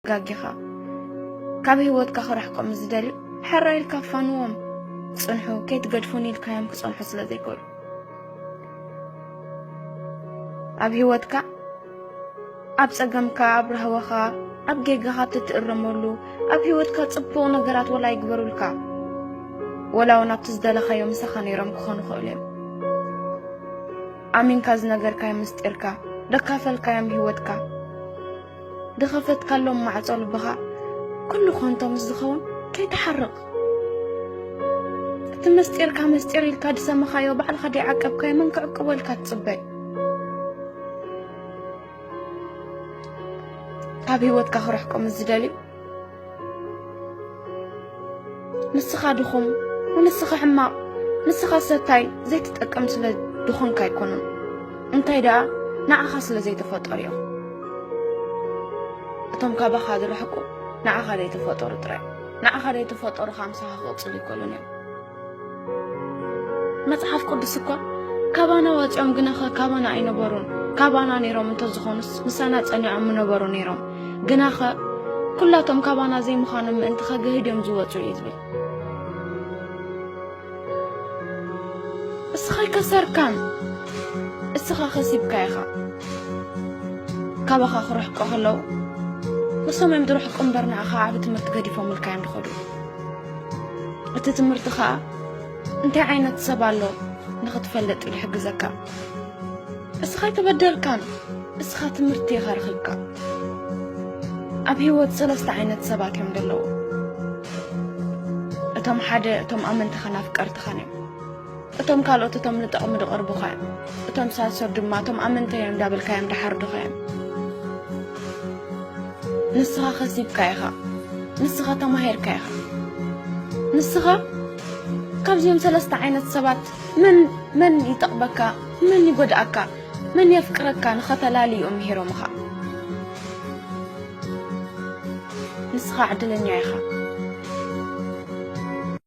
ተጋጊኻ። ካብ ህይወትካ ክርሕቆም ዝደልዩ ሕራይ ኢልካ ፋንዎም። ጽንሑ፣ ከይትገድፉን ኢልካዮም ክጸንሑ ስለ ዘይክእሉ። ኣብ ህይወትካ፣ ኣብ ጸገምካ፣ ኣብ ራህዋኻ፣ ኣብ ጌጋኻ ትትእረመሉ፣ ኣብ ህይወትካ ጽቡቕ ነገራት ወላ ይግበሩልካ፣ ወላ እውን ኣብቲ ዝደለኻዮ ምሳኻ ነይሮም ክኾኑ ይኽእሉ እዮም። ኣሚንካ ዝነገርካዮም ምስጢርካ፣ ደካፈልካዮም ህይወትካ፣ ድኸፈትካሎም ማዕጾ ልብኻ፣ ኩሉ ኮንቶ ምስ ዝኸውን ከይትሓርቕ። እቲ መስጢርካ መስጢር ኢልካ ድሰመኻዮ ባዕልኻ ደይዓቀብካዮ መን ክዕቅቦ ኢልካ ትጽበይ? ካብ ህይወትካ ክርሕቆ ምስ ዝደልዩ፣ ንስኻ ድኹም፣ ንስኻ ሕማቕ፣ ንስኻ ሰታይ ዘይትጠቅም ስለ ድኾንካ ኣይኮኑን። እንታይ ደኣ ንዓኻ ስለ ዘይተፈጠሩ እዮም። እቶም ካባኻ ዝረሕቁ ንዓኻ ዘይተፈጠሩ ጥራይ። ንዓኻ ዘይተፈጠሩ ካብ ምሳኻ ክቕጽሉ ኣይክእሉን እዮም። መጽሓፍ ቅዱስ እኳ ካባና ወጺኦም ግናኸ ካባና ኣይነበሩን። ካባና ነይሮም እንተዝኾኑስ ምሳና ጸኒዖም ምነበሩ ነይሮም። ግናኸ ኩላቶም ካባና ዘይምዃኖም ምእንቲ ከግህድ እዮም ዝወጹ እዩ ዝብል። እስኻ ኣይከሰርካን፣ እስኻ ከሲብካ ኢኻ። ካባኻ ክርሕቁ ከለዉ ንሶም እዮም ዝርሕቁ እምበር ንዓኻ ዓቢ ትምህርቲ ገዲፎምልካ እዮም ዝኸዱ። እቲ ትምህርቲ ኸኣ እንታይ ዓይነት ሰብ ኣሎ ንኽትፈልጥ እዩ ዝሕግዘካ። እስኻ ኣይተበደልካን፣ እስኻ ትምህርቲ ኢኻ ረኺብካ። ኣብ ህይወት ሰለስተ ዓይነት ሰባት እዮም ዘለዉ። እቶም ሓደ እቶም ኣመንትኻን ኣፍቀርትኻን እዮም። እቶም ካልኦት እቶም ንጥቕሚ ዝቐርቡኻ እዮም። እቶም ሳልሶት ድማ እቶም ኣመንተይ እዮም እንዳበልካዮም ድሓርዱኻ እዮም። ንስኻ ከሲብካ ኢኻ። ንስኻ ተማሂርካ ኢኻ። ንስኻ ካብዚኦም ሰለስተ ዓይነት ሰባት መን መን ይጠቕመካ፣ መን ይጎድኣካ፣ መን የፍቅረካ ንኸተላሊ እዮም ምሂሮምኻ። ንስኻ ዕድለኛ ኢኻ።